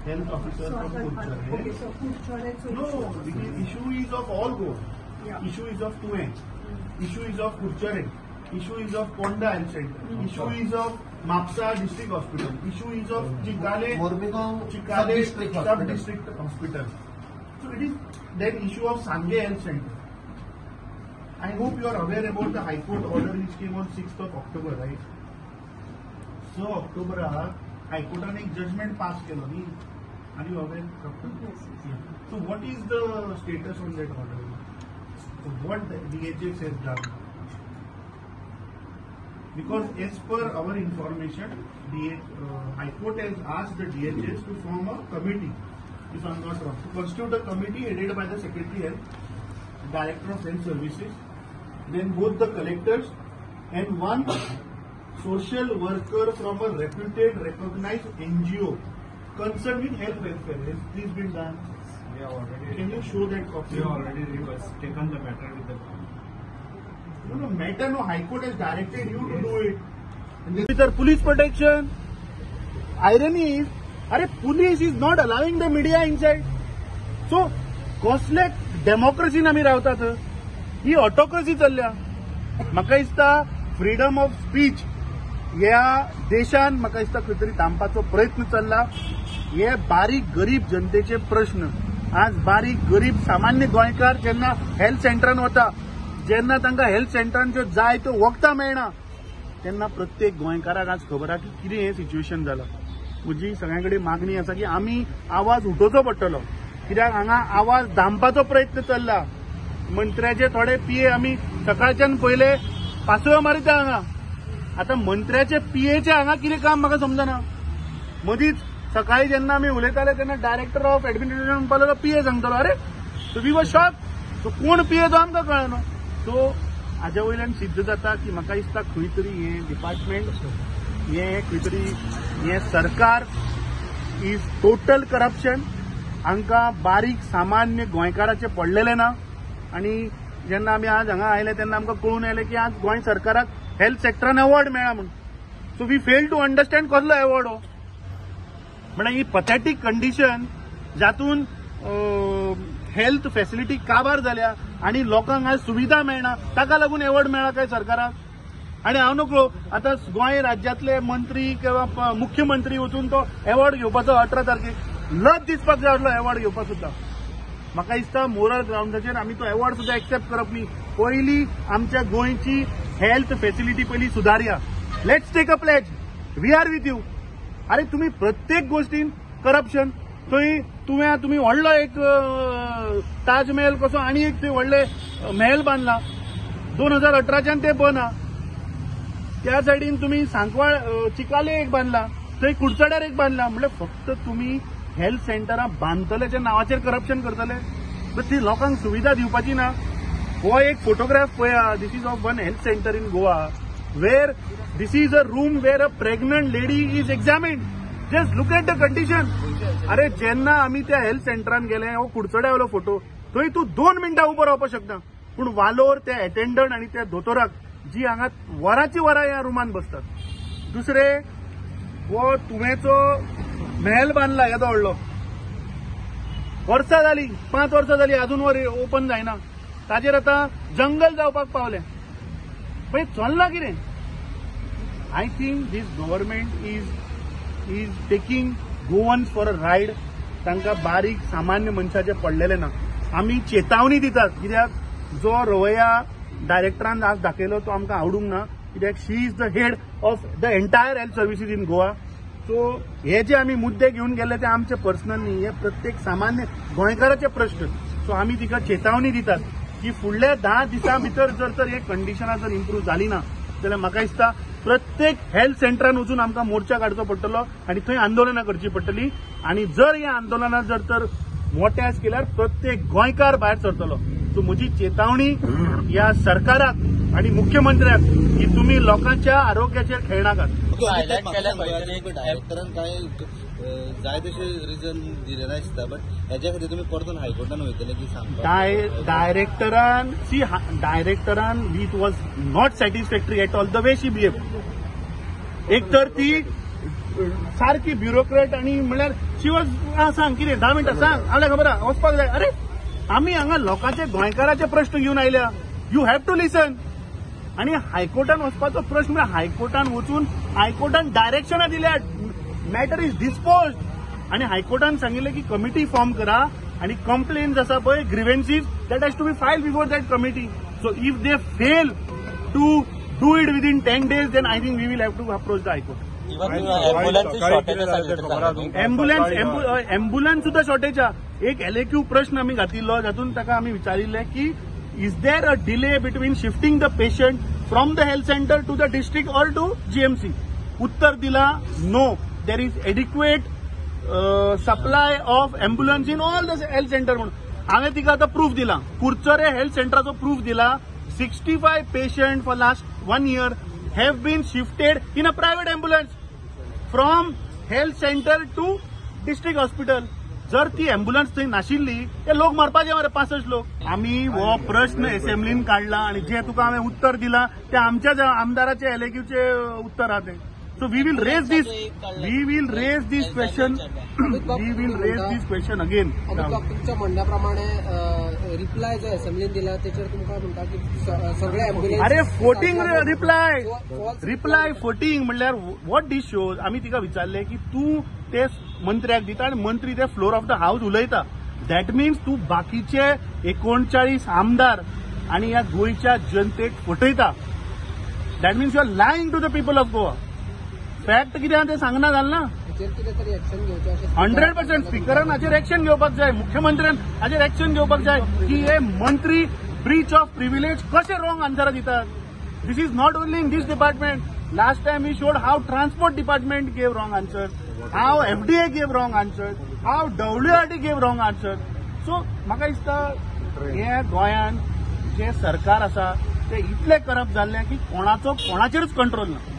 health officer from Curchorem. Okay, so Curchorem. No, the issue is of all Goa. Issue is of Tuem. Issue is of Curchorem. Issue is of Ponda Health Center. Issue is of Mapsa District Hospital. Issue is of Chikhale Sub-District Hospital. So it is then issue of Sanguem Health Center. I hope you are aware about the High Court order which came on 6th of October, right? So October High Court एक judgment pass केलो न्ही. Are you aware, doctor? Yes. So what is the status on that order? So what the DHS has done? Because as per our information, High Court has asked the DHS to form a committee, if I am not wrong, to constitute a committee headed by the Secretary Health, Director of Health Services, then both the collectors and one social worker from a reputed, recognized NGO concerned with health welfare. Has this been done? We have already. Can you show that copy? We have already taken the matter with the government. No, matter no. High Court has directed you to do it. And with our police protection, irony is, अरे police is not allowing the media inside. So, कसले डेमोक्रेसीन आमी रावतात, ही autocracy चल्ल्या. म्हाका दिसता freedom of speech ह्या देशान म्हाका दिसता खंय तरी थांबपाचो प्रयत्न चल्ला. हे बारीक गरीब जनतेचे प्रश्न. आज बारीक गरीब सामान्य गोंयकार जेन्ना हेल्थ सेंटरान वता, जेन्ना तांकां हेल्थ सेंटरान ज्यो जाय त्यो वखदां मेळना, तेन्ना प्रत्येक गोंयकाराक आज खबर आहा की कितें हें सिच्युएशन जालां. म्हजी सगळ्यां कडेन मागणी आसा की आमी आवाज उठोवचो पडटलो, कित्याक हांगा आवाज दामपाचो प्रयत्न चल्ला. मंत्र्याचे थोडे पीए आमी सकाळच्यान पयले पासयो मारिता हांगा. आतां मंत्र्याचे पीएचे हांगा कितें काम म्हाका समजना. मदींच सकाळी जेन्ना आमी उलयताले तेन्ना डायरेक्टर ऑफ एडमिनिस्ट्रेशन म्हणपाक लागलो पीए सांगतलो. अरे so we were shock. So कोण पीए तो आमकां कळना. सो हाज्या वयल्यान सिद्ध जाता की म्हाका दिसता खंय तरी हें डिपार्टमेंट, हें खंय तरी हें सरकार is total corruption. हांकां बारीक सामान्य गोंयकाराचें पडलेलें ना. आनी जेन्ना आमी आज हांगा आयले तेन्ना आमकां कळून आयलें की आज गोंय सरकाराक हेल्थ सेक्टरान अवॉर्ड मेळ्ळा म्हूण. So we fail to understand कसलो अवॉर्ड हो. म्हळ्यार ही पथेटीक कंडिशन जातून हेल्थ फेसिलिटी काबार जाल्या आनी लोकांक आज सुविधा मेळना, ताका लागून अवॉर्ड मेळ्ळा काय सरकाराक? आनी हांव नकळो आतां गोंय राज्यांतले मंत्री किंवा मुख्यमंत्री वचून तो अवॉर्ड घेवपाचो 18 तारखेक लज दिसपाक जाय आसलो अवॉर्ड घेवपाक सुद्दां. म्हाका दिसता मोरल ग्रावंडाचेर आमी तो अवॉर्ड सुद्दां एक्सेप्ट करप न्ही. पयली आमच्या गोंयची हेल्थ फेसिलिटी पयली सुदारया. Let's take a pledge, we are with you. अरे तुमी प्रत्येक गोष्टीन करप्शन. थंय तुवें तुमी व्हडलो एक ताजमहल कसो आनी एक थंय व्हडले महल बांदला, 2018च्यान ते बंद आहा. त्या सायडीन तुमी सांकवाळ चिकाले एक बांदला, थंय कुडचड्यार एक बांदला. म्हणल्यार फक्त तुमी हेल्थ सेंटरां बांदतल्याच्या नांवाचेर करप्शन करतले, बट ती लोकांक सुविधा दिवपाची ना. हो एक फोटोग्राफ पळया, this is of one health centre in Goa where this is a room where a pregnant lady is examined. Just look at the condition. अरे जेन्ना आमी त्या हेल्थ सेंटरान गेले, हो कुडचड्या वयलो फोटो, थंय तूं 2 मिनटां उबो रावपाक शकना. पूण वालोर त्या एटेंडंट आनी त्या दोतोराक जी हांगा वरांची वरां ह्या रुमान बसतात. दुसरे, हो तुवेंचो महल बांदला येदो व्हडलो, वर्सां जाली, 5 वर्सां जाली, अजून वर ओपन जायना. ताजेर आतां जंगल जावपाक पावलें. पळय चल्लां कितें. I think this government is taking Goans for a ride. तांकां बारीक सामान्य मनशाचें पडलेलें ना. आमी चेतावणी दितात, कित्याक जो रवया डायरेक्टरान आज दाखयलो तो आमकां आवडूंक ना, कित्याक she is the head of the entire health services in Goa. So हे जे आमी मुद्दे घेवन गेले ते आमचे पर्सनल न्ही, हे प्रत्येक सामान्य गोंयकाराचे प्रश्न. सो आमी तिका चेतावणी दितात की फुडल्या 10 दिसां भितर जर तर हे कंडिशनां जर इम्प्रूव जाली ना जाल्यार म्हाका दिसता प्रत्येक हेल्थ सेंटरान वचून आमकां मोर्चा काडचो पडटलो आनी थंय आंदोलनां करची पडटली. आनी जर ह्या आंदोलनां जर तर मोठ्यास केल्यार प्रत्येक गोंयकार भायर सरतलो. सो म्हजी चेतावणी ह्या सरकाराक आनी मुख्यमंत्र्याक की तुमी लोकांच्या आरोग्याचेर खेळनाकात. डायरेक्टरान काय जाय तशें रिजन दिलें ना दिसता, बट हेज्या खातीर तुमी परतून हायकोर्टान वयतले की सांगता डायरेक्टरान? सी, डायरेक्टरान it was not satisfactory at all the way she behave. एक तर ती सारकी ब्युरोक्रेट आणि म्हणल्यार शी वॉज, सांग कितें, 10 मिनटां सांग, आपल्याक खबर आहा, वचपाक जाय. अरे, आमी हांगा लोकांचे, गोंयकाराचे प्रश्न घेवन आयल्या. You have to listen. आणि हायकोर्टान वचपाचो प्रश्न म्हळ्यार, हायकोर्टान वचून हायकोर्टान डायरेक्शनां दिल्या, matter is dispose. आणि हायकोर्टान सांगिल्लें की कमिटी फॉर्म करा आणि कंप्लेन्स आसा पळय, grievances, that has to be file before that committee. So if they fail to do it within 10 days, then I think we will have to approach the High Court. Ambulance shortage आसा सांगता न्ही? Ambulance, ambulance सुद्दां shortage आहा. एक एलएक्यू प्रश्न आमी घातिल्लो, जातून ताका आमी विचारिल्लें की is there a delay between shifting the patient from the health center to the district or to GMC? उत्तर दिला, no, there is adequate supply of ambulance in all the health center म्हणून. हांवें तिका आतां प्रूफ दिला, कुडचडे health सेंटराचो proof दिला. 65 patient for last one year have been shifted in a private ambulance from health center to district hospital. जर ती ambulance थंय नाशिल्ली, ते लोक मरपाचे मरे, 65 लोक. आमी हो प्रश्न असेंब्लीन काडला आणि जे तुका हांवें उत्तर दिलां ते आमच्याच आमदाराचे एलएक्यूचे उत्तर आहा ते. So we will raise this, we will raise this question, we will raise this question again. Amit बाब, तुमच्या म्हणण्या प्रमाणे रिप्लाय जो असेंब्लीन दिला तेचेर तुमकां म्हणटा की सगळे एम्ब्युलन्स अरे, फोटींग रिप्लाय, रिप्लाय फोटींग. म्हणल्यार what this shows, आमी तिका विचारले की तूं ते मंत्र्याक दिता आनी मंत्री ते फ्लोर ऑफ the house उलयता, that means तूं बाकीचे 39 आमदार आनी ह्या गोंयच्या जनतेक फटयता. That means you are lying to the people of Goa. Fact कितें आहा तें सांगना जालें ना. हेचेर कितें तरी एक्शन घेवचें अशें? 100%. स्पिकरान हाचेर एक्शन घेवपाक जाय, मुख्यमंत्र्यान हाचेर एक्शन घेवपाक जाय की हे मंत्री ब्रीच ऑफ प्रिव्हिलेज कशे रॉंग आन्सरां दितात. This is not only in this department. Last time we showed how transport department gave wrong answer, how FDA gave wrong answer, how WRD gave wrong answer. So म्हाका दिसता हे गोंयान जे सरकार आसा ते इतले करप्ट जाल्ले की कोणाचो कोणाचेरूच कंट्रोल ना.